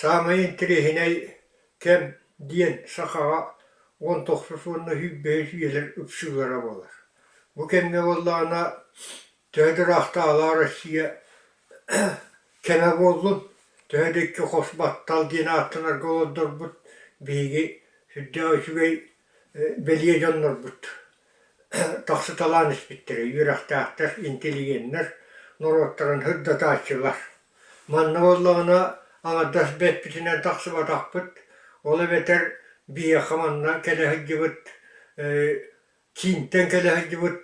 Саамай интэриэһинэй кэм диэн сахаҕа 19 уонна 25 үйэлэр ыпсыылара буолар. Бу кэмҥэ буоллаҕына төһө да ыраахтааҕылаах Россия кэмэ буоллун, төһө да икки хос баттал диэн ааттанарга олордорбут, биһиги сүрдээх үчүгэй бэлиэ дьоннорбут тахсыталаан испиттэрэ, үөрэхтээхтэр, интеллигеннэр, норуоттарын сырдатааччылар. Манна буоллаҕына аҥардас бэппитинэн тахсыбатахпыт, ол эбэтэр биһиэхэ манна кэлэ сылдьыбыт киинтэн кэлэ сылдьыбыт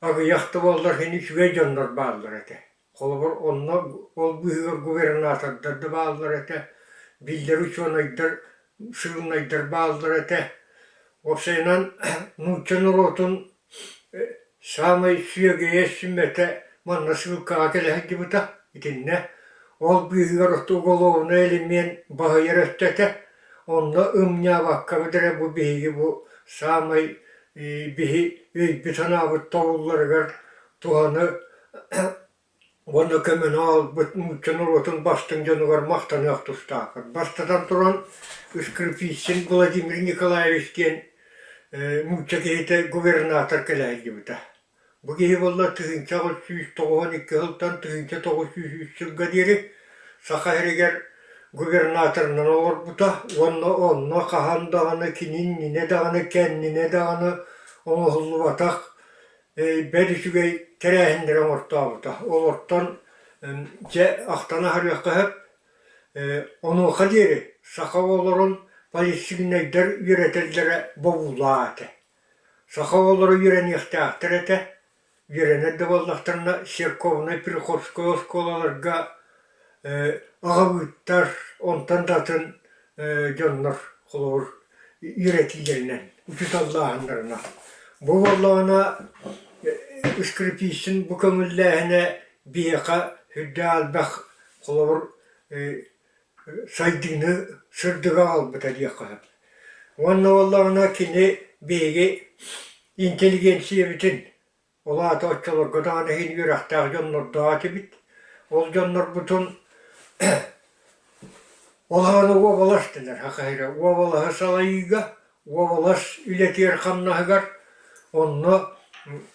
аҕыйах да буоллар син үчүгэй дьоннор бааллар этэ. Холобур, онно ол быыһыгар губернатордар да бааллар этэ, биллэр учуонайдар, сыылынайдар бааллар этэ. Уопсайынан, нуучча норуотун саамай сүөгэйэ, сүмэтэ манна сыылкаҕа кэлэ сылдьыбыта. Итиннэ ол быыһыгар уголовнай элемент баһыйар өттө этэ. Онно ымньаабаккабыт эрэ бу биһиги бу саамай биһи өйбүт-санаабыт тобулларыгар туһаны уонна көмөнү аҕалбыт нуучча норуотун бастыҥ дьонугар махтаныах тустаахпыт. Бастатан туран, Скрипицын Владимир Николаевич диэн нуучча киһитэ губернатор кэлэ сылдьыбыта. Бу киһи буолла 1892 сылтан 1903 сылга диэри Саха сиригэр губернаторынан олорбута уонна онно хаһан даҕаны кини иннинэ даҕаны кэннинэ даҕаны оҥоһуллубатах бэрт үчүгэй тэрээһиннэри оҥортообута. Олортон дьэ ахтан аһарыахха сөп. Онуоха диэри саха оҕолорун политсыылынайдар үөрэтэллэрэ бобуулаах этэ. Саха оҕолоро үөрэниэхтээхтэр этэ. Үөрэнэр да буоллахтарына церковнай приходской оскуолаларга аҕабыыттар, онтон да атын дьоннор холобур үөрэтиилэринэн, учууталлааһыннарынан. Бу буоллаҕына Скрипицын бу көҥүллээһинэ биһиэхэ сүрдээх элбэх холобур сайдыыны сырдыгы аҕалбыта диэххэ сөп. Уонна буоллаҕына кини биһиги интеллигенциябитин ол аата оччолорго даҕаны иһин үөрэхтээх дьоннордоох этибит. Ол дьоннорбутун ол аҕаны уобалас дэнэр саха сирэ уобалаһы салайыыга, уобалас үлэтигэр-хамнаһыгар онно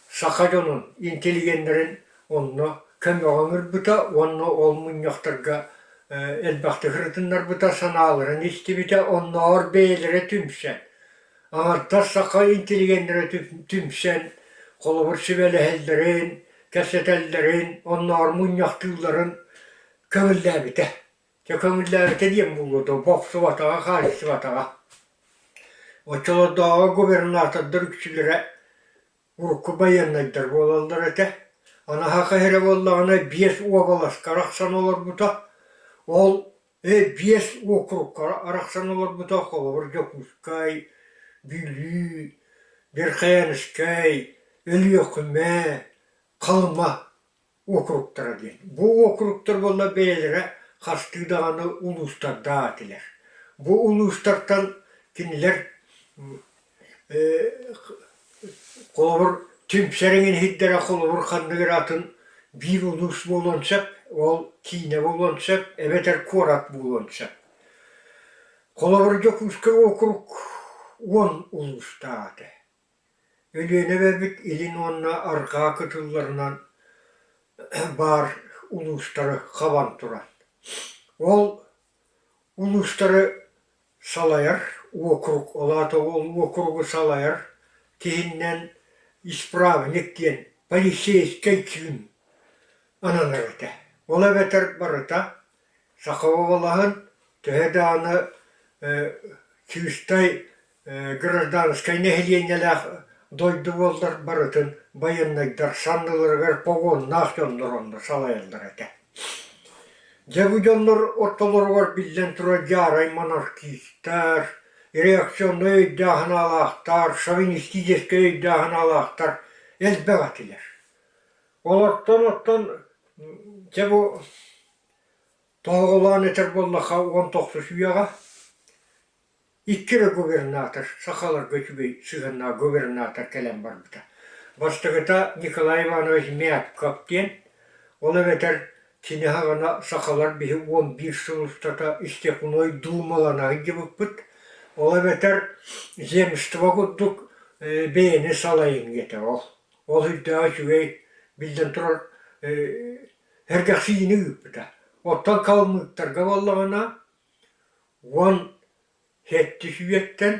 саха дьонун интеллигеннэрин онно көмөҕө ыҥырбыта уонна ол мунньахтарга элбэхтик ырытыннарбыта, санааларын истибитэ, оннооҕор бэйэлэрэ түмсэн Аҥардас саха интеллигеннэрэ түмсэн, холобур сүбэлэһэллэрин, кэпсэтэллэрин, оннооҕор мунньахтыылларын көҥүллээбитэ. Дьэ көҥүллээбитэ диэн буолуо дуо, бопсубатаҕа, хаайсыбатаҕа. Оччолордооҕу губернатордар үксүлэрэ Урукку байыаннайдар буолаллар этэ. Анаһаха эрэ буоллаҕына биэс уобаласка арахсан олорбута. Ол биэс уокурукка арахсан олорбута. Холобур, Дьокуускай, Бүлүү, Верхоянскай, Өлүөхүмэ, Халыма уокуруктара диэн. Бу уокуруктар буолла бэйэлэрэ хастыы даҕаны улуустардаах этилэр. Бу улуустартан кинилэр холобур түмсэр эҥин иһиттэрэ холобур ханнык эрэ атын биир улуус буолуон сөп, ол киинэ буолуон сөп эбэтэр куорат буолуон сөп. Холобур Дьокуускай уокурук 10 улуустаах этэ. Өлүөнэ эбэбит илин уонна арҕаа кытылларынан баар улуустары хабан туран. Ол улуустары салайар уокурук, ол аата ол уокуругу салайар киһиннэн исправник диэн полицейскай чыын ананар этэ. Ол эбэтэр барыта саха уобалаһын төһө даҕаны чыыстай гражданскай нэһилиэнньэлээх дойду буоллар барытын байыаннайдар санныларыгар погоннаах дьоннор онно салайаллар этэ. Дьэ бу дьоннор ортолоругар биллэн турар дьаарай монархистар, реакционнай өйдөөх-санаалаахтар, шовинистическай өйдөөх-санаалаахтар элбэх этилэр. Олортон оттон дьэ бу тоһоҕолоон этэр буоллахха 19 үйэҕэ Икки эрэ губернатор, сахаларга үчүгэй сыһыаннаах губернатор кэлэн барбыта. Бастакыта Николай Иванович Мягков диэн, ол эбэтэр Кини саҕана сахалар биһи 11 сыл устата Степной Дуумалана сылдьыбыппыт. Ол эбэтэр земство курдук бэйэни салайын диэтэ ол. Ол үрдээх үчүгэй, биллэн турар, сэргэхсийиини ыыппыта. Оттон калмыктарга буоллаҕына 17 үйэттэн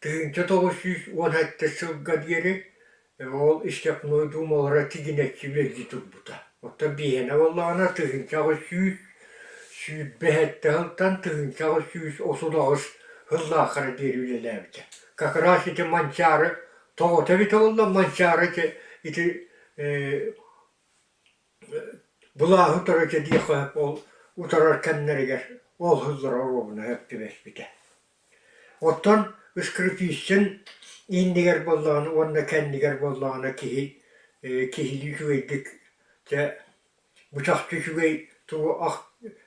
1917 сылга диэри ол Степной Думалара тигинэччи үлэлии турбута. Оттон биһиэнэ буоллаҕына 1827 сылтан 1838 сыллаахха диэри үлэлээбитэ. Как раз ити Манчаары тоҕото эбитэ буолла, Манчаары ити, ити былааһы утары диэххэ ол утарар кэмнэригэр ол сыллар оруобуна сөп түбэспитэ. Оттон Скрипицын иннигэр буоллаҕына уонна кэннигэр буоллаҕына киһи киһилии үчүгэйдик дьэ бу чахчы үчүгэй тугу ах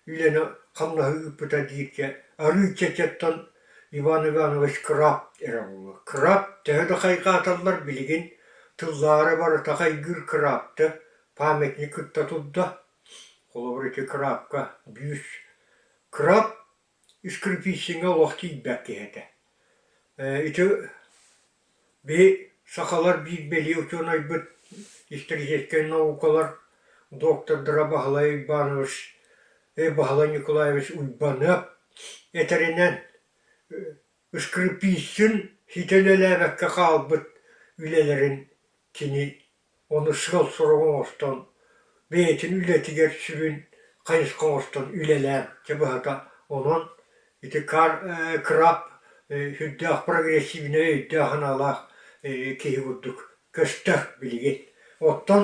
үлэни хамнаһы ыыппыта дииргэ арыый чэчэттэн Иван Иванович Краб эрэ буолуо. Краб төһө да хайҕааталлар билигин тыллаары барыта хайгыыр Крабты памятник кытта турда. Холобур ити Крабка бүүс Краб Скрипичиҥҥа олох тиийбэт киһи этэ. Ити биһи сахалар биир бэлиэ учуонайбыт историческай наукалар доктордара Баһылай Уйбанович, Баһылай Николаевич Уйбаныап этэринэн Скрипицын ситэ үлэлээбэккэ хаалбыт үлэлэрин кини Ону сыал-сорук оҥостон, бэйэтин үлэтигэр сүрүн хайысха оҥостон үлэлээн, чэ быһата, онон ити краб сүрдээх прогрессивнай өйдөөх-санаалаах киһи курдук көстөр билигин. Оттон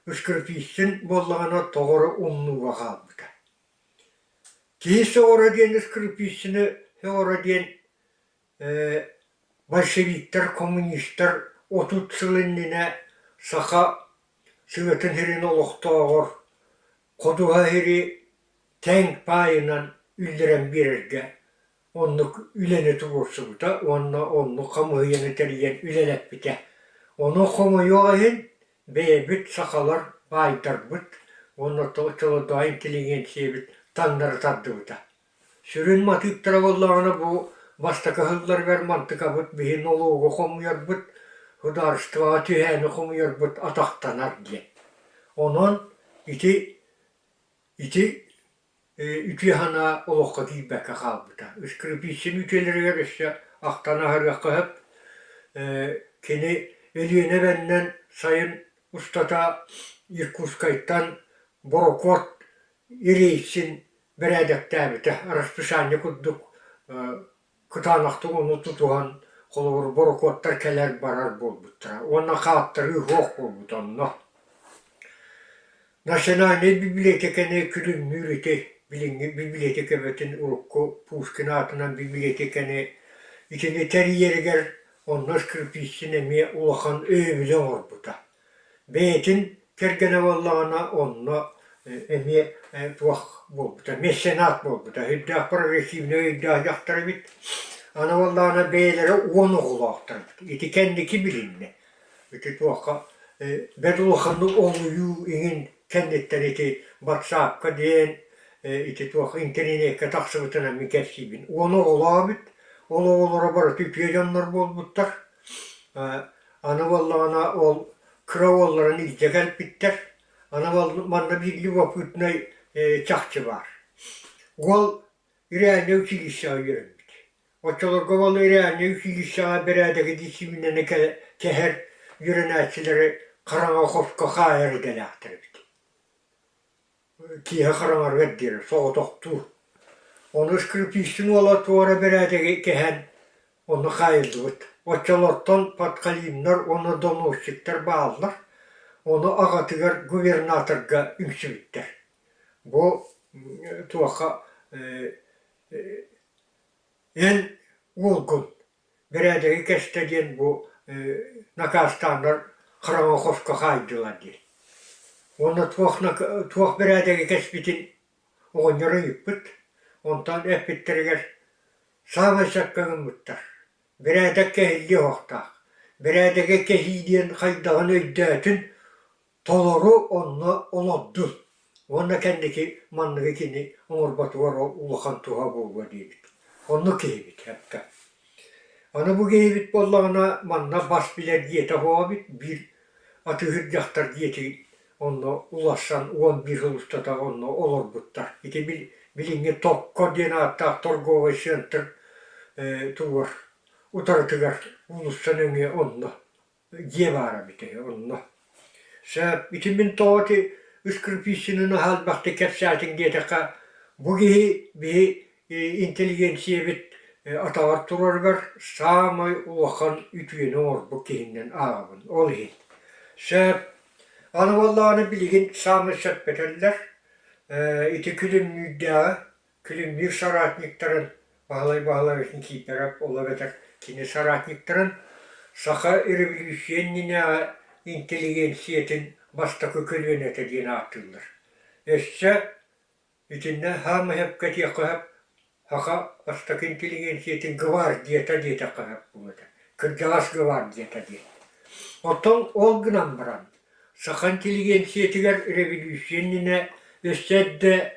Скрипицын буоллаҕына тоҕо эрэ умнууга хаалбыта. Киһи сөҕөрө диэн Скрипицыны сөҕөрө диэн Большевиктар, коммунистар 30 сыл иннинэ саха сыатын сирин олохтооҕор ходуһа сири тэҥ паайынан үллэрэн биэрэргэ оннук үлэни туруорсубута уонна оннук хамыыһыйаны тэрийэн үлэлэппитэ. Ону хомойуох иһин бэйэбит сахалар баайдарбыт уонна чолодоой интеллигенциябит таҥнары тардыбыта. Сүрүн матыыптара буоллаҕына бу бастакы сылларыгар мантыкабыт биһи нолуогу хомуйарбыт, судаарыстыбаҕа түһээни хомуйарбыт атахтанар диэн. Онон ити ити үтүө санаа олоххо киирбэккэ хаалбыта. Скрипицын үтүөлэригэр өссө ахтан аһарыахха сөп. Кини Өлүөнэ эбэннэн сайын устата Иркутскайтан борокуот рейсин бэрээдэктээбитэ, расписание курдук кытаанахтык ону тутуһан, холобур, борокуоттар кэлэр-барар буолбуттара уонна хааттарыы суох буолбута онно. Национальнай библиотеканы күлүмнүүр ити билиҥҥи библиотекабытын урукку Пушкин аатынан библиотеканы итини тэрийэригэр онно Скрипицын эмиэ улахан өйөбүлү оҥорбута. Бэйэтин кэргэнэ буоллаҕына онно эмиэ туох буолбута, меценат буолбута, сүрдээх прогрессивнай өйдөөх дьахтар эбит. Аны буоллаҕына бэйэлэрэ 10 оҕолоохтор эбит. Ити кэнники билиннэ. Ити туохха бэрт улаханнык олуйуу иҥин кэнниттэн ити батсаапка диэн ити туох интэриниэккэ тахсыбытынан мин кэпсиибин. 10 оҕолоох эбит. Ол оҕолоро барыта үтүө дьоннор буолбуттар. Аны буоллаҕына ол кыра уолларын илдьэ кэлбиттэр. Аны манна биир любопытнай чахчы баар. Уол реальнай училищеҕа үөрэммит. Оччолорго уол реальнай училищеҕа бэрээдэги дисциплинаны кэһэр үөрэнээччилэри хараҥа хоско хаайар идэлээхтэр эбит. Киэһэ хараҥарыгар диэри соҕотохтуу. Ону Скрипицын уола туора бэрээдэги кэһэн онно хаайыллыбыт. Оччолортон подхалимнар уонна доносчиктар бааллар, ону аҕатыгар губернаторга үҥсүбүттэр. Бу туохха эн уолгун бэрээдэги кэстэ диэн бу накаастааннар хараҥа хоско хаайдылар диэн. Уонна туох, туох бэрээдэги кэспитин оҕонньор ыйыппыт. Онтон эппиттэригэр саамай сөпкө гыммыттар. Бэрээдэк кэһиллиэ суохтаах. Бэрээдэги кэһии диэн хайдаҕын өйдөөтүн, толору онно олордун. Уонна кэнники манныгы кини оҥорботугар ол улахан туһа буолуо диэбит. Оннук киһибит эптэ. Аны бу киһибит буоллаҕына манна бас билэр дьиэтэ суох эбит, биир атыыһыт дьахтар дьиэтин онно уларсан 11 сыл устата онно олорбуттар. Ити билиҥҥи Токко диэн ааттаах торговай центр тугар утарытыгар уулусса нөҥүө онно дьиэ баара эбитэ үһү онно. Сөп, ити мин тоҕо ити Скрипичины наһаа элбэхтик кэпсээтиҥ диэтэххэ, бу киһи биһи интеллигенциябит атаҕар турарыгар саамай улахан үтүөнү оҥорбут киһинэн ааҕабын. Ол иһин. Сөп, аны буоллаҕына билигин саамай сөпкө этэллэр, ити күлүмнүүрдээҕи Күлүмнүүр соратниктарын Баһылай Баһылайабыс Никифоров, ол эбэтэр кини соратниктарын саха революция иннинээҕи интеллигенциятын бастакы көлүөнэтэ диэн ааттыыллар. Өссө итиннэ саамай сөпкө этиэххэ сөп, саха бастакы интеллигенциятын гвардията диэтэххэ сөп буолуо этэ, кырдьаҕас гвардията диэн. Оттон ол гынан баран, саха интеллигенциятыгар революция иннинэ өссө эрдэ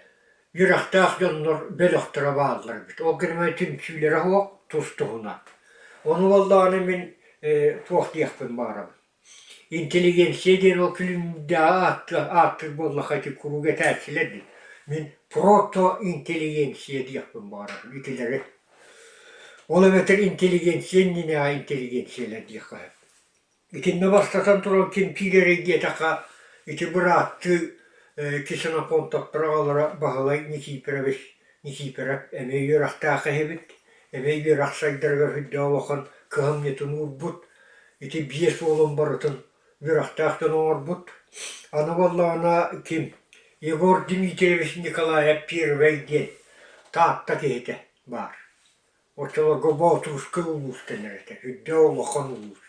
үөрэхтээх дьоннор бөлөхтөрө бааллар эбит. Ол гынан түмсүүлэрэ суох тус-туһунан. Ону буоллаҕына мин туох диэхпин баҕарабын. Интеллигенция диэн ол күлүмнээҕи ааттыыр буоллахха ити куруук этээччилэр дии. Мин прото-интеллигенция диэхпин баҕарабын итилэри. Ол эбэтэр интеллигенция иннинээҕи интеллигенциялар диэххэ сөп. Итиннэ бастатан туран ким киирэрий диэтэххэ, ити бырааттыы Ксенофонтовтар аҕалара Баһылай Никифорович Никифоров эмиэ үөрэхтээх эһэбит, эмиэ үөрэх сайдарыгар сүрдээх улахан кыһамньытын уурбут, ити биэс уолун барытын үөрэхтээх дьон оҥорбут. Аны буоллаҕына ким Егор Дмитриевич Николаев Первэй диэн Таатта киһитэ баар. Оччолорго Боотурускай улуус дэнэр этэ, үрдээх улахан улуус.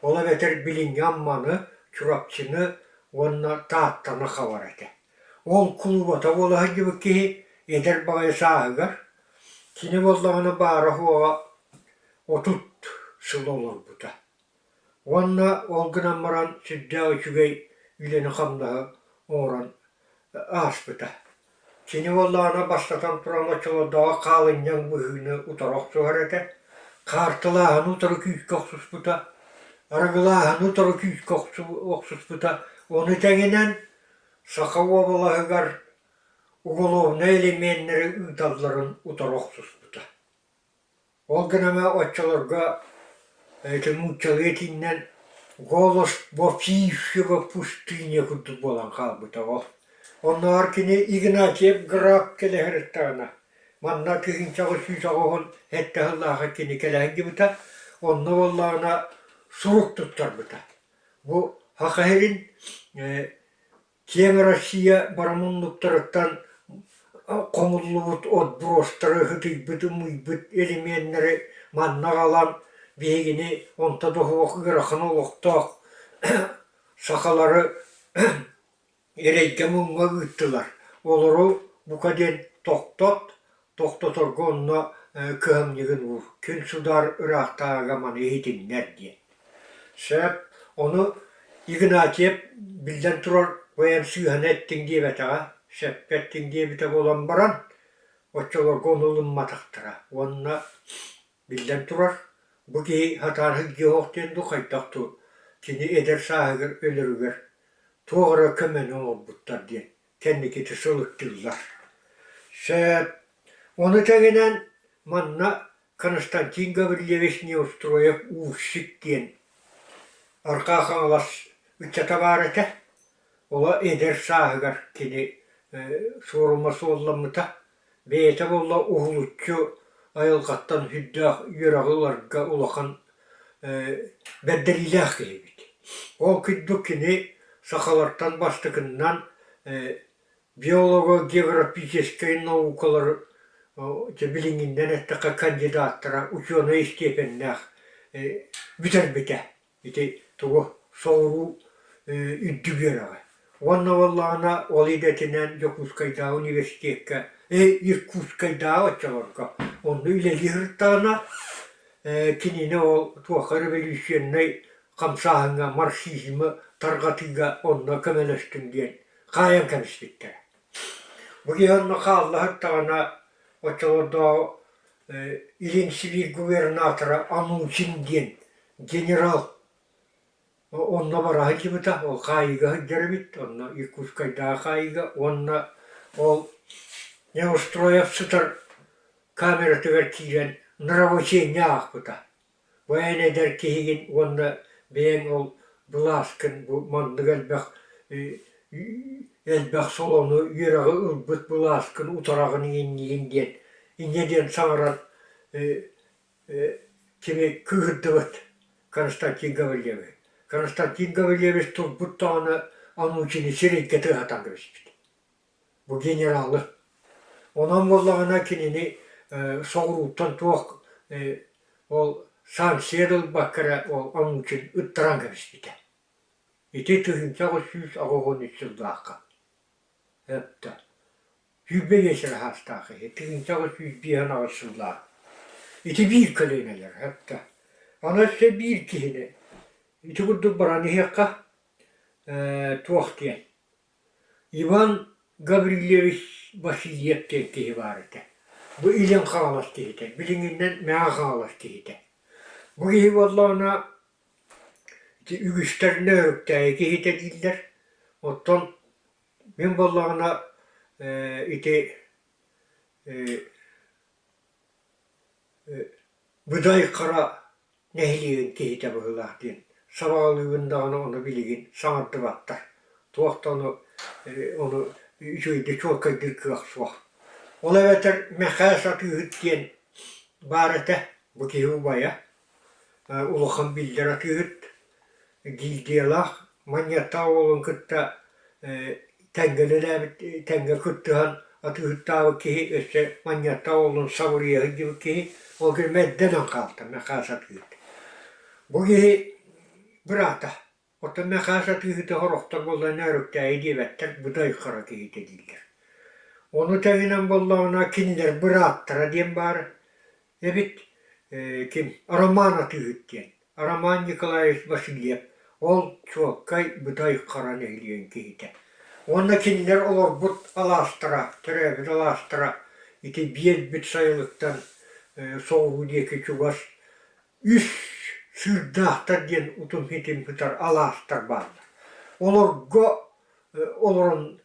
Ол эбэтэр билиҥҥи Амманы, Чурапчыны уонна Тааттаны хабар этэ. Ол кулубата буола сылдьыбыт киһи эдэр баҕайы сааһыгар, кини буоллаҕына баара-суоҕа 30 сыл олорбута. Уонна ол гынан баран сүрдээх үчүгэй үлэни-хамнаһы оҥорон ааспыта. Кини буоллаҕына бастатан туран оччолордооҕу хаалынньаҥ быһыыны утары охсуһар этэ, хаартылааһыны утары күүскэ охсуспута, арыгылааһыны утары күүскэ охсуспута, ону тэҥинэн Саха уобалаһыгар уголовнай элеменнэри ыыталларын утары охсуспута. Ол гынан оччолорго ити нууччалыы этиинэн «голос вопившего пустыня» курдук буолан хаалбыта ол. Оннооҕор кини Игнатьев граф кэлэ сырыттаҕына, манна 1887 сыллаахха кини кэлэ сылдьыбыта, онно буоллаҕына сурук туттарбыта. Бу Саха сирин Киэҥ Россия бары муннуктарыттан хомуллубут отбростары, ытыйбыт, ымыйбыт элеменнэри манна аҕалан биһигини онто да суох ыарахан олохтоох сахалары эрэйгэ-муҥҥа ыыттылар. Олору бука диэн тохтот, тохтоторго онно кыһамньыгын уур, күн судаар ыраахтааҕыга маны иһитиннэр диэн. Сөп, ону Игнатьев биллэн турар бэйэм сыыһаны эттиҥ диэбэтэҕэ, сөпкө эттиҥ диэбитэ буолан баран, оччолорго ону ылымматахтара уонна биллэн турар, бу киһи сатаан сылдьыа суох диэн дуу, хайдах дуу, кини эдэр сааһыгар өлөрүгэр туох эрэ көмөнү оҥорбуттар диэн кэнникити сылыктыыллар. Сөп, ону тэҥинэн манна Константин Гаврильевич Неустроев Уусик диэн Арҕаа Хаҥалас ыччата баар этэ. Оҕо эдэр сааһыгар кини суорума суолламмыта. Бэйэтэ буолла уһулуччу айылҕаттан сүрдээх үөрэҕи ыларга улахан бэрдэриилээх киһи эбит. Ол курдук кини сахалартан бастакыннан биолого-географическай наукалары дьэ билиҥҥинэн эттэххэ кандидаттара учуонай истиэпэннээх бүтэрбитэ. Ити тугу соҕуруу үрдүк үөрэҕэ. Уонна буоллаҕына ол идэтинэн Дьокуускайдааҕы университекка, Иркутскайдааҕы оччолорго онно үлэлии сырыттаҕына кинини ол туохха революционнай хамсааһыҥҥа марксизмы тарҕатыыга онно көмөлөстүм диэн хаайан кэбиспиттэрэ. Бу киһи онно хаалла сыттаҕына оччолордооҕу Илин Сибиир губернатора Анучин диэн генерал онно бара сылдьыбыта, ол хаайыыга сылдьар эбит, онно Иркутскайдааҕы хаайыыга уонна ол Неустроев сытар камератыгар киирэн нравоучение аахпыта. Бу эн эдэр киһигин уонна бэйэҥ ол былааскын бу маннык элбэх элбэх солону үөрэҕи ылбыт былааскын утараҕын иҥиннигин диэн инньэ диэн саҥаран кини кыыһырдыбыт Константин Гаврильевич. Константин Гаврильевич турбут даҕаны Анучины сирэйгэ тыаһатан кэбиспит. Бу генералы. Онон буоллаҕына кинини соҕурууттан туох ол санкция да ылбакка эрэ ол Анучин ыттаран кэбиспитэ. Ити 1883 сыллаахха. Эптэ. 25 эрэ саастаах киһи, 1858 сыллаах. Ити биир көлүөнэлэр, эптэ. Аны өссө биир киһини ити курдук баран иһиэххэ туох диэн Иван Гаврильевич Васильев диэн киһи баар этэ. Бу Илин Хаҥалас киһитэ, билиҥҥинэн Мэҥэ Хаҥалас киһитэ. Бу киһи буоллаҕына ити үгүстэр Нөөрүктээйи киһитэ дииллэр. Оттон мин буоллаҕына ити Быдай Хара нэһилиэгин киһитэ быһыылаах диэн сабаҕалыыбын даҕаны ону билигин саҥардыбаттар. Туох да ону ону үчүгэйдик чуолкайдыыр кыах суох. Ол эбэтэр Мэхээс атыыһыт диэн баар этэ, бу киһи убайа, улахан биллэр атыыһыт, гильдиялаах Манньыаттаах уолун кытта тэҥҥэ үлэлээбит, тэҥҥэ кыттыһан атыыһыттаабыт киһи өссө Манньыаттаах уолун сабырыйа сылдьыбыт киһи, ол киһи мэрдэнэн хаалта Мэхээс атыыһыт. Бу киһи быраата, оттон Мэхээс атыыһыты сорохтор буолла Нөөрүктээйи диэбэттэр, Быдай Хара киһитэ дииллэр. Ону тэҥинэн буоллаҕына кинилэр бырааттара диэн баар эбит ким Роман атыыһыт диэн Роман Николаевич Васильев ол чуолкай Быдай Хара нэһилиэгин киһитэ. Уонна кинилэр олорбут алаастара, төрөөбүт алаастара ити биэрбит сайылыктан соҕуруу диэки чугас үс сыырдаахтар диэн утум-ситим сытар алаастар бааллар. Олорго олорон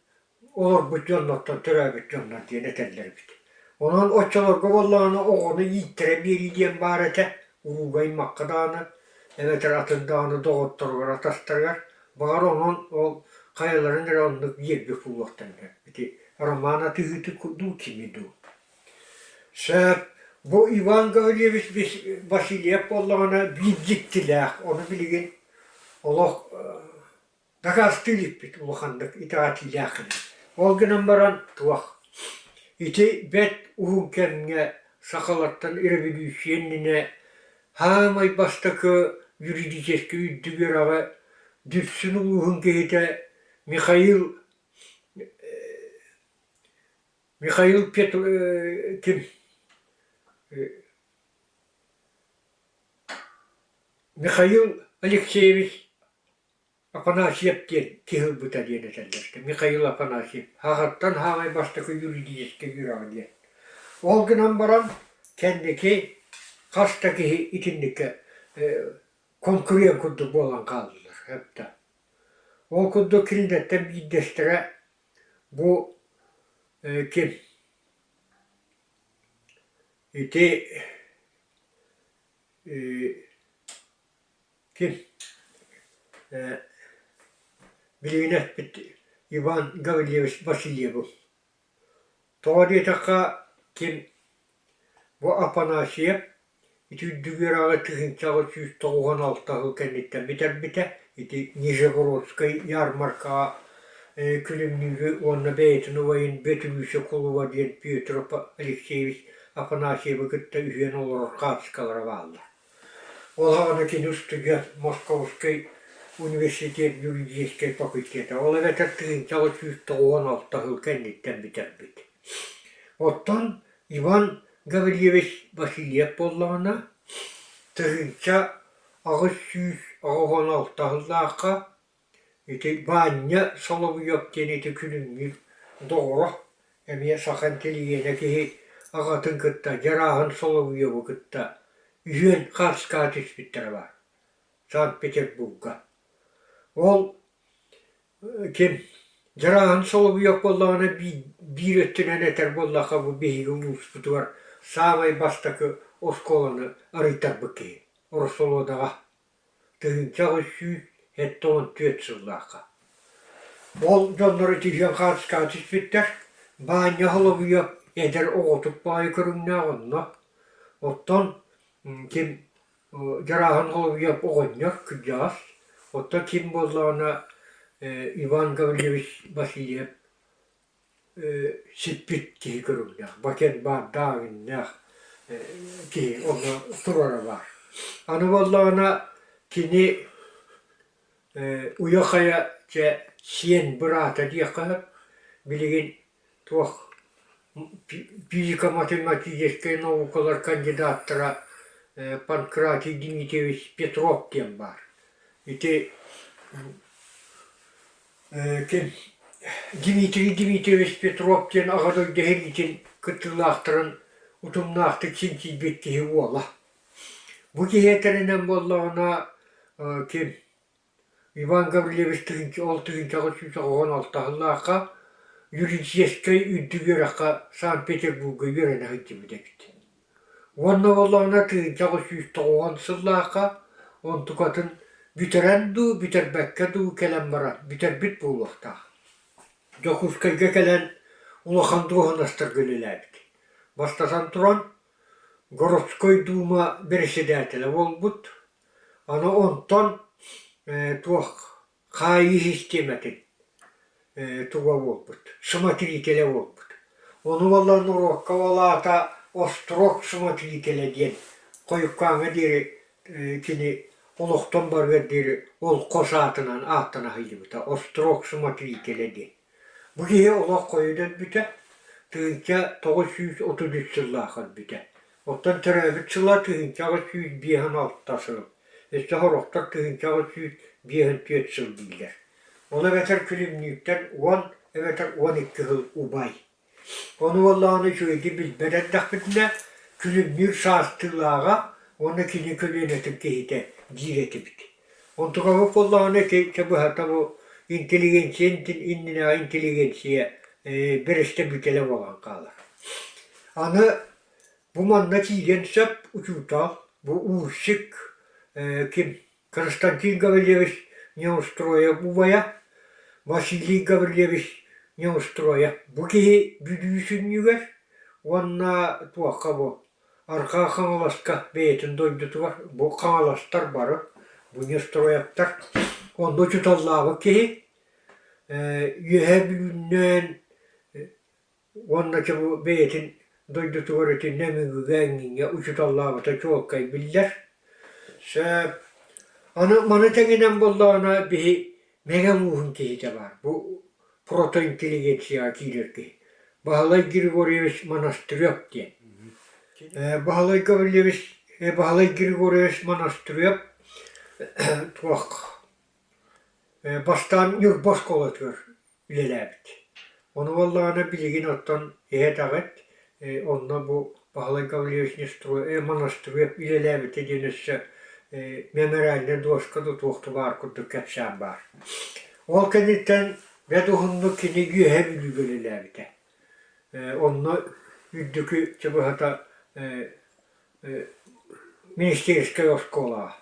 олорбут дьоннортон төрөөбүт дьоннор диэн этэллэр эбит. Онон оччолорго буоллаҕына оҕону ииттэрэ биэрии диэн баар этэ, урууга аймахха даҕаны, эбэтэр атын даҕаны доҕотторугар, атастарыгар. Баҕар онон ол хайаларын эрэ оннук биэрбит буолуохтарын сөп. Ити Роман атыыһыты дуу кими дуу. Сөп. Бу Иван Гаврильевич Васильев буоллаҕына биир дьиктилээх, ону билигин олох Дакаастыы иликпит улаханнык итэҕэтиилээх ини. Ол гынан баран туох, ити бэрт уһун кэмҥэ сахалартан революция иннинэ саамай бастакы юридическэй үрдүк үөрэҕи Дүпсүн улууһун киһитэ Михаил Михаил Петр ким Михаил Алексеевич Афанасьев диэн киһи ылбыта диэн этэллэр. Михаил Афанасьев хаһыаттан хаамай бастакы юридическэй үөрэҕэ диэн. Ол гынан баран кэнники хас да киһи итинниккэ конкурент курдук буолан хааллылар эптэ. Ол курдук кинилэртэн биирдэстэрэ бу ким ити Ким билигин эппит Иван Гаврильевич Васильевы. Тоҕо диэтэххэ ким бу Афанасьев ити үрдүк үөрэҕи 1896 сыл кэнниттэн бүтэрбитэ. Ити Нижегородскай ярмаркаҕа Күлүмнүүрү уонна бэйэтин убайын Бөтүрүүсэ кулуба диэн Петр Алексеевич Афанасьевы кытта үһүөн олорор хаартыскалара бааллар. Ол аҕана кини устудьуон Московскай университет юридическай факультета, ол эбэтэр 1896 сыл кэнниттэн бүтэрбит. Оттон Иван Гаврильевич Васильев буоллаҕына, 1886 сыллаахха ити Баанньа Соловьев диэн ити күлүмнүүр доҕоро. эмиэ саха интеллигенэ киһи аҕатын кытта Дьарааһын Соловьеву кытта үһүөн хаартыскаҕа түспүттэрэ баар Санкт-Петербурга. Ол ким Дьарааһын Соловьев буоллаҕына биир өттүнэн этэр буоллахха бу биһиги улууспутугар саамай бастакы оскуоланы арыйтарбыт киһи Ороссолуодаҕа 1874 сыллаахха. Ол дьоннор итиһиэн хаартыскаҕа түспүттэр. Баанньа Соловьев эдэр оҕотук баҕайы көрүҥнээх онно. Оттон ким Дьарааһын Соловьев оҕонньор кырдьаҕас. Оттон ким буоллаҕына Иван Гаврильевич Васильев сиппит киһи көрүҥнээх, бакенбардаах иҥнээх киһи онно турара баар. Аны буоллаҕына кини уйа-хайа чэ сиэн быраата диэххэ сөп, билигин туох физико-математическай наукалар кандидаттара Панкратий Дмитриевич Петров диэн баар. Ити Ким Дмитрий Дмитриевич Петров диэн Аҕа дойду сэриитин кыттыылаахтарын утумнаахтык чинчийбит киһи уола. Бу киһи этэринэн буоллаҕына ким Иван Гаврильевич тыһыынча ол тыһыынчаҕа 196 сыллаахха юридическай үрдүк үөрэххэ Санкт-Петербурга үөрэнэ сылдьыбыт эбит. Уонна буоллаҕына 1990 сыллаахха онтукатын бүтэрэн дуу, бүтэрбэккэ дуу кэлэн баран бүтэрбит буолуохтаах. Дьокуускайга кэлэн улахан дуоһунастарга үлэлээбит. Бастатан туран, городской дуума бэрэссэдээтэлэ буолбут. Аны онтон туох хаайыы систиэмэтин туга буолбут, смотрителэ буолбут. Ону буоллар норуокка ол аата острог смотрителэ диэн хойуккааҥҥа диэри кини олохтон барыар диэри ол хос аатынан ааттана сылдьыбыта острог смотрителэ диэн. Бу киһи олох хойут өлбүтэ, 1933 сыллаах өлбүтэ. Оттон төрөөбүт сыла 1856 сыл, өссө сорохтор 1854 сыл дииллэр. Ол эбэтэр күлүмнүүттэн уон эбэтэр 12 сыл убай. Ону буоллаҕына үчүгэйдик билбэт эрдэхпитинэ, күлүмнүүр саастыылааҕа уонна кини көлүөнэтин киһитэ диир этибит. Онтукабыт буоллаҕына ити быһата бу интеллигенция иннинээҕи интеллигенция бэрэстэбиитэлэ буолан хаалар. Аны бу манна киириэн сөп учуутал, бу уусчик ким Константин Гаврильевич Неустроев убайа, Василий Гаврильевич Неустроев бу киһи Бүлүү сүнньүгэр уонна туохха бу Арҕаа Хаҥаласка бэйэтин дойдутугар бу Хаҥаластар бары, бу Неустроевтар онно учууталлаабыт киһи Үөһээ Бүлүүннээн Уонна чэ бу бэйэтин дойдутугар итиннэ Мөҥүгэ эҥиҥҥэ учууталлаабыта чуолкай биллэр. Сөп. Аны маны тэҥинэн буоллаҕына биһи Мэҥэ улууһун киһитэ баар. Бу протоинтеллигенцияҕа киирэр киһи. Баһылай Григорьевич Монастырев диэн. Баһылай Гаврильевич Баһылай Григорьевич Монастырев туох бастаан Ньурба оскуолатыгар үлэлээбит. Ону буоллаҕына билигин оттон иһэтэҕит, онно бу Баһылай Гаврильевич Монастырев үлэлээбитэ диэн өссө мемориальнай дуоска да туох да баар курдук кэпсээн баар. Ол кэнниттэн бэрт уһуннук кини Үөһээ Бүлүүгэ үлэлээбитэ. Онно үрдүкү чэ быһата министерскэй оскуолаҕа.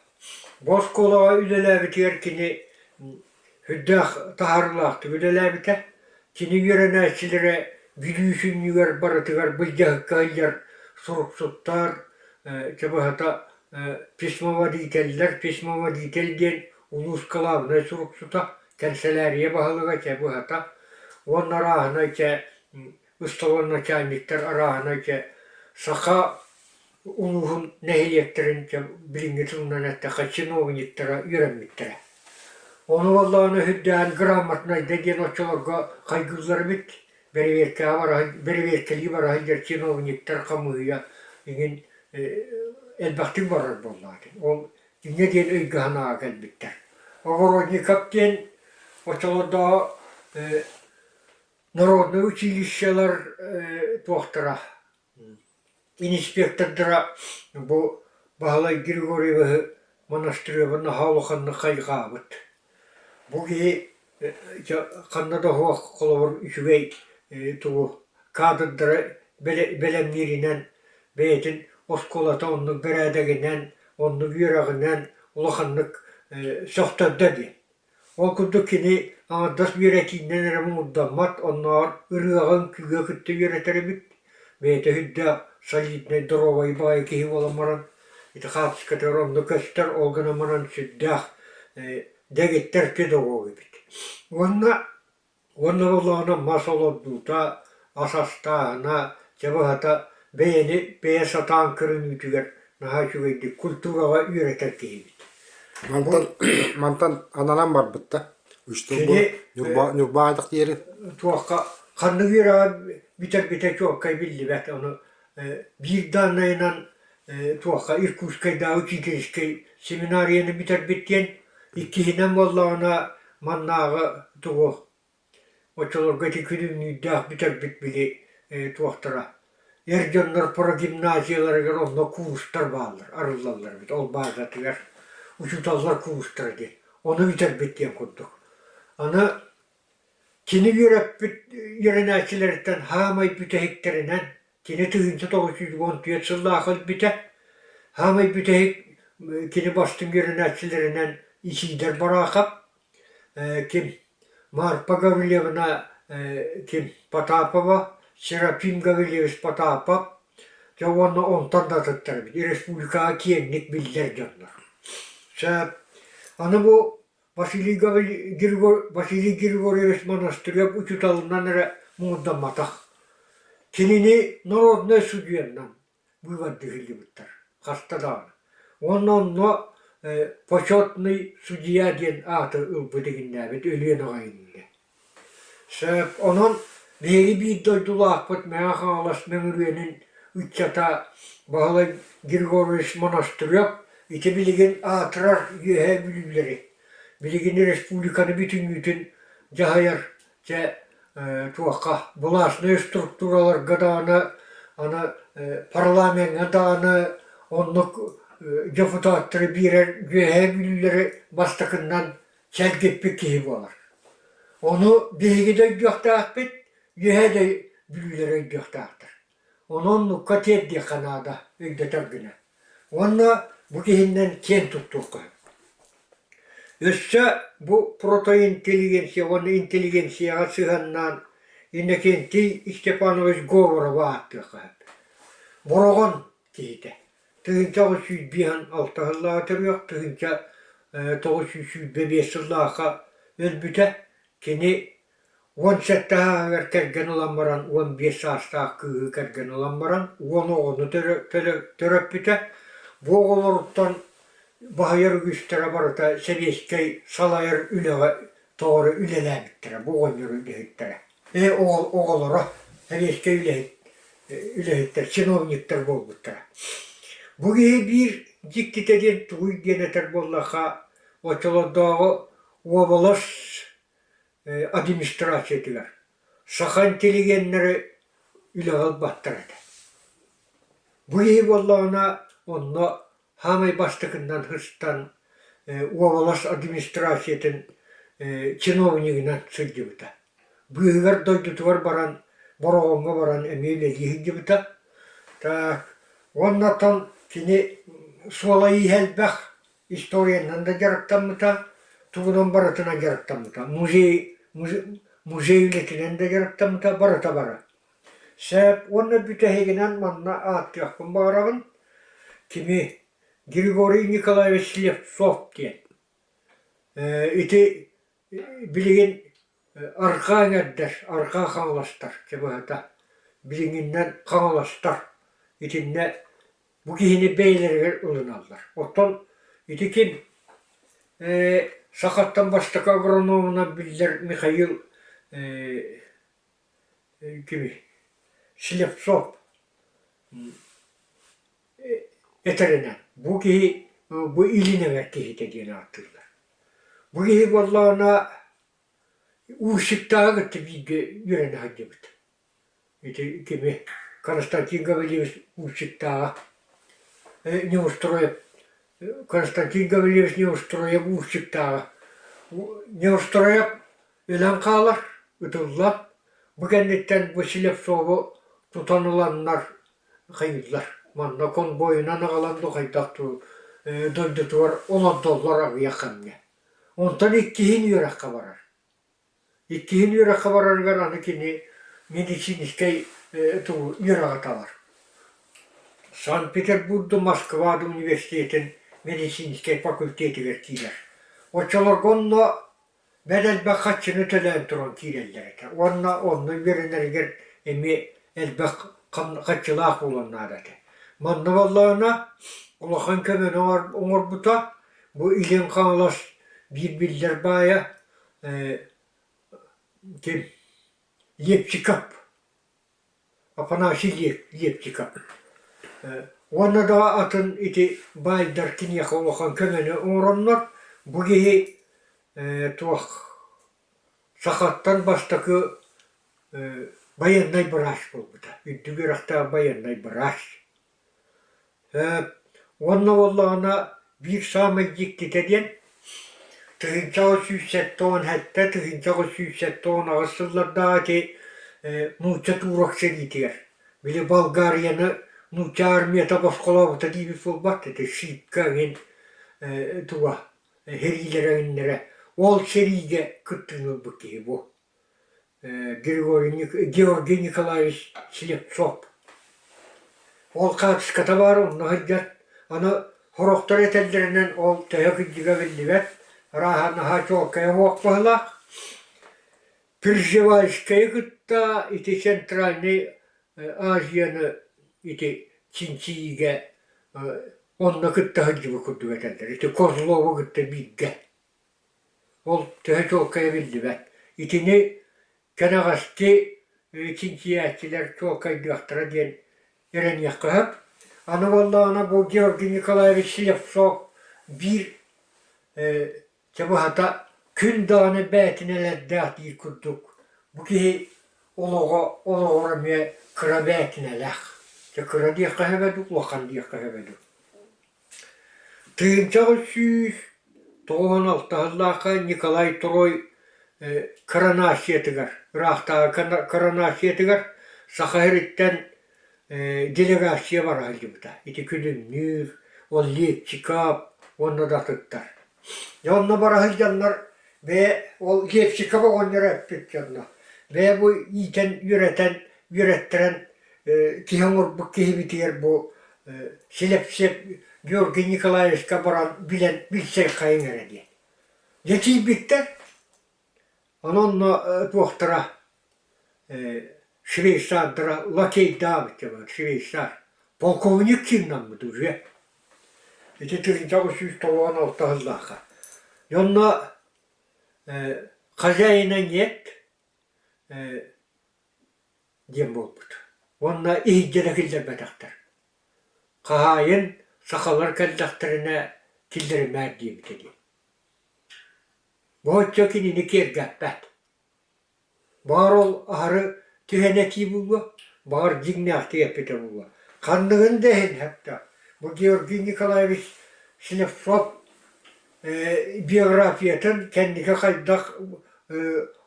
Бу оскуолаҕа үлэлээбитигэр кини сүрдээх таһаарыылаахтык үлэлээбитэ. Кини үөрэнээччилэрэ Бүлүү сүнньүгэр барытыгар былдьаһыкка сылдьар суруксуттар, чэ быһата письмоводителлэр, письмоводитель диэн улуус кылаабынай суруксута, кэнсэлээрийэ баһылыга чэ быһата уонна арааһынай чэ ысталан начальниктар арааһынай чэ саха улууһун нэһилиэктэрин билиҥҥи тылынан эттэххэ чиновниктара үөрэммиттэрэ. Ону буоллаҕына үрдээн грамотнайда диэн оччолорго хайгыыллар эбит. Бэрэбиэркэҕэ бара бэрэбиэркэлии бара сылдьар чиновниктар хамыыһыйа иҥин элбэхтик барар буоллаҕа ити. Ол инньэ диэн өйгө-санааҕа кэлбиттэр. Огородников диэн оччолордооҕу. Народнай училищелар туохтара Иниспектордара бу Баһылай Григорьевиһы монастырыабын наһаа улаханнык хайҕаабыт. Бу киһи ханна да суох холобур үчүгэй тугу кадрдары бэлэмнииринэн бэйэтин оскуолата оннук бэрээдэгинэн, оннук үөрэҕинэн улаханнык сөхтөрдө диэн. Ол курдук кини аҥардас үөрэтиинэн эрэ муҥурдаммат, оннооҕор ырыаҕа, үҥкүүгэ кытта үөрэтэр эбит. Бэйэтэ сүрдээх солиднай, доруобай баҕайы киһи буолан баран, ити хаартыскатыгар онно көстөр, ол гынан баран сүрдээх дэгиттэр педагог эбит. Уонна Уонна буоллаҕына мас олордуута, ас астааһына, дьэ быһата бэйэни бэйэ сатаан көрүнүүтүгэр наһаа үчүгэйдик культураҕа үөрэтэр киһибит. Мантан мантан ананан барбыт да үстэн бу Кини Ньурба Ньурба аайдах диэри туохха ханнык үөрэҕи бүтэрбитэ чуолкай биллибэт. Ону биир дааннайынан туохха Иркутскайдааҕы учительскай семинарияны бүтэрбит диэн, иккиһинэн буоллаҕына маннааҕы тугу оччолорго ити күлүмнүүрдээх бүтэрбит били туохтара эр дьоннор прогимназияларыгар онно курстар бааллар, арыллаллар эбит ол баазатыгар учууталлар курстара диэн, ону бүтэрбит диэн курдук. Аны Кини үөрэппит үөрэнээччилэриттэн саамай бүтэһиктэринэн кини 1914 сыллаах өлбүтэ. Саамай бүтэһик кини бастыҥ үөрэнээччилэринэн Исиидэр Бараахап, ким Марпа Гаврильевна ким Потапова, Серафим Гаврильевич Потапов, дьэ уонна онтон да атыттар эбит, республикаҕа киэҥник биллэр дьоннор. Сөп. Аны бу Василий Василий Григорьевич монастырев учууталынан эрэ муҥурдамматах. Кинини народнай судьуйаннан быыбардыһыллыбыттар хаста даҕаны. Уонна онно почетный судья диэн ааты ылбыт игиннээбит өлүөн аҕай иннинэ. Сөп, онон биһиги биир дойдулаахпыт Мэҥэ Хаҥалас Мөҥүрүөнүн ыччата Баһылай Григорьевич Монастырев ити билигин аатырар Үөһээ Бүлүүлэри, билигин республиканы бүтүннүүтүн дьаһайар дьэ туохха былаастнай структураларга даҕаны, аны парламеҥҥа даҕаны оннук депутаттары биэрэр Үөһээ Бүлүүлэри бастакыннан чэлгиппит киһи буолар. Ону биһиги да өйдүөхтээхпит, үөһээ да бүлүүлэр өйдүөхтээхтэр. Ону оннукка тиэрдиэххэ наада, өйдөтөр гына. Уонна бу киһиннэн киэн туттуохха сөп. Өссө бу протоинтеллигенция уонна интеллигенцияҕа сыһыаннаан Иннокентий Степанович Говоровы ааттыахха сөп. Бороҕон киһитэ. 1956 сыллааҕы төрүөх, 1925 сыллаахха өлбүтэ. Кини 17 сааһыгар кэргэн ылан баран, 15 саастаах кыыһы кэргэн ылан баран, 10 оҕону төрөппүтэ. Бу оҕолоруттан баһыйар үгүстэрэ барыта сэбиэскэй салайар үлэҕэ тоҕо эрэ үлэлээбиттэрэ, бу оҕонньор үлэһиттэрэ. Оҕолоро сэбиэскэй үлэһит үлэһиттэр, чиновниктар буолбуттара. Бу киһи биир дьиктитэ диэн тугуй диэн этэр буоллахха, оччолордооҕу уобалас администрациятыгар саха интеллигеннэри үлэҕэ ылбаттар этэ. Бу киһи буоллаҕына онно саамай бастакыннан сыстан уобалас администрациятын чиновнигынан сылдьыбыта. Быыһыгар дойдутугар баран, Бороҕоҥҥо баран эмиэ үлэлии сылдьыбыта. Так уонна оттон кини суола-ииһэ элбэх, историянан да дьарыктаммыта, тугунан барытынан дьарыктаммыта. Музей музей үлэтинэн да дьарыктаммыта, барыта бары. Сөп уонна бүтэһигинэн манна ааттыахпын баҕарабын, кими Григорий Николаевич Слепцов диэн. Ити Билигин арҕаа эҥэрдэр, арҕаа хаҥаластар чэ быһата, билиҥҥиннэн хаҥаластар итиннэ бу киһини бэйэлэригэр ылыналлар. Оттон ити ким сахаттан бастакы агрономунан биллэр Михаил кимий Слепцов Этэринэн, бу киһи бу илин эҥэр киһитэ диэн ааттыыллар. Бу киһи буоллаҕына Уусиктааҕы кытта бииргэ үөрэнэ сылдьыбыт. Ити кими Константин Гаврильевич Уусиктааҕа Неустроев Константин Гаврильевич Неустроев Уусиктааҕа Неустроев өлөн хаалар, ытыллар. Бу кэнниттэн бу Слепцову тутан ыланнар хайыыллар. Манна конвойунан аҕалан дуу хайдах дуу дойдутугар олордоллор аҕыйах кэмҥэ. Онтон иккиһин үөрэххэ барар. Иккиһин үөрэххэ барарыгар аны кини медицинскэй тугу үөрэҕи талар. Санкт-Петербург да Москва да университетын медицинскэй факультетыгар киирэр. Оччолорго онно бэрт элбэх харчыны төлөөн туран киирэллэр этэ уонна онно үөрэнэригэр эмиэ элбэх харчылаах буолуон наада этэ. Манна буоллаҕына улахан көмөнү оҥорбута бу Илин Хаҥалас биир биллэр баайа ким Лепчиков Афанасий Лепчиков уонна да атын ити баайдар киниэхэ улахан көмөнү оҥороннор бу киһи туох сахаттан бастакы байыаннай быраас буолбута үрдүк үөрэхтээх байыаннай быраас Уонна буоллаҕына биир саамай дьиктитэ диэн 1977, 1978 сыллардаах ити нуучча турок сэриитигэр били Болгарияны нуучча армията босхолообута диибит буолбат ити Шипка эҥин туга сэриилэрэ эҥиннэрэ ол сэриигэ кыттыыны ылбыт киһи бу. Григорий Георгий Николаевич Слепцов. Ол хаартыската баар онно сылдьар. Аны сорохтор этэллэринэн ол төһө кырдьыга биллибэт, арааһа наһаа чуолкайа суох быһыылаах. Пржевальскайы кытта ити Центральнай Азияны ити чинчийиигэ онно кытта сылдьыбыт курдук этэллэр. Ити Козлову кытта бииргэ. Ол төһө чуолкайа биллибэт. Итини кэнэҕэски чинчийээччилэр чуолкайдыахтара диэн эрэниэххэ сөп. Аны буоллаҕына бу Георгий Николаевич Слепцов биир чэ быһата күн даҕаны бээтинэлэрдээх диир курдук бу киһи олоҕо олоҕор эмиэ кыра бээтинэлээх. Чэ кыра диэххэ сөбө дуу, улахан диэххэ сөбө дуу. 1996 сыллаахха Николай Трой коронациятыгар, ыраахтааҕы коронациятыгар Саха сириттэн делегация бара сылдьыбыта. Ити Күлүмнүүр, ол Лепчиков уонна да атыттар. Дьэ онно бара сылдьаннар бэйэ ол Лепчиков оҕонньоро эппит дьонно бэйэ бу иитэн үөрэтэн үөрэттэрэн киһи оҥорбут киһибитигэр бу Силэпсиэп Георгий Николаевичка баран билэн билсиэххэйиҥ эрэ диэн. Дьэ тиийбиттэр. Онон онно туохтара швейцардара лакейдаабыт дьэ швейцар. Полковник чыыннаммыт уже. Ити 1996 сыллаахха. Дьэ онно хозяина нет диэн буолбут уонна иһирдьэ да киллэрбэтэхтэр. Хаһаайын сахалар кэллэхтэринэ киллэримээр диэбитэ дии. Бу оччо кинини киэргэппэт. Баҕар ол аһары түһэн этии буолуо, баҕар дьиҥнээхтик эппитэ буолуо. Ханныгын да иһин сөптөөх. Бу Георгий Николаевич Слепцов биографиятын кэнники хайдах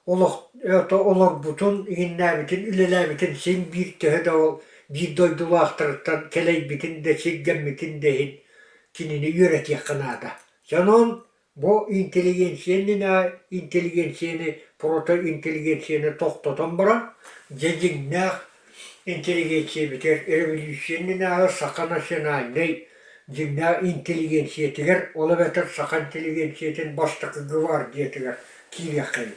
олох олорбутун, иҥиннээбитин, үлэлээбитин син биир төһө да ол биир дойдулаахтарыттан кэлэйбитин да, сиргэммитин да иһин кинини үөрэтиэххэ наада. Онон бу интеллигенция иннинэ интеллигенцияны, протоинтеллигенцияны тохтотон баран, дьэ дьиҥнээх интеллигенциябитигэр революция иннинээҕи саха национальнай дьиҥнээх интеллигенциятыгар, ол эбэтэр саха интеллигенциятын бастакы гвардиятыгар киириэххэйиҥ.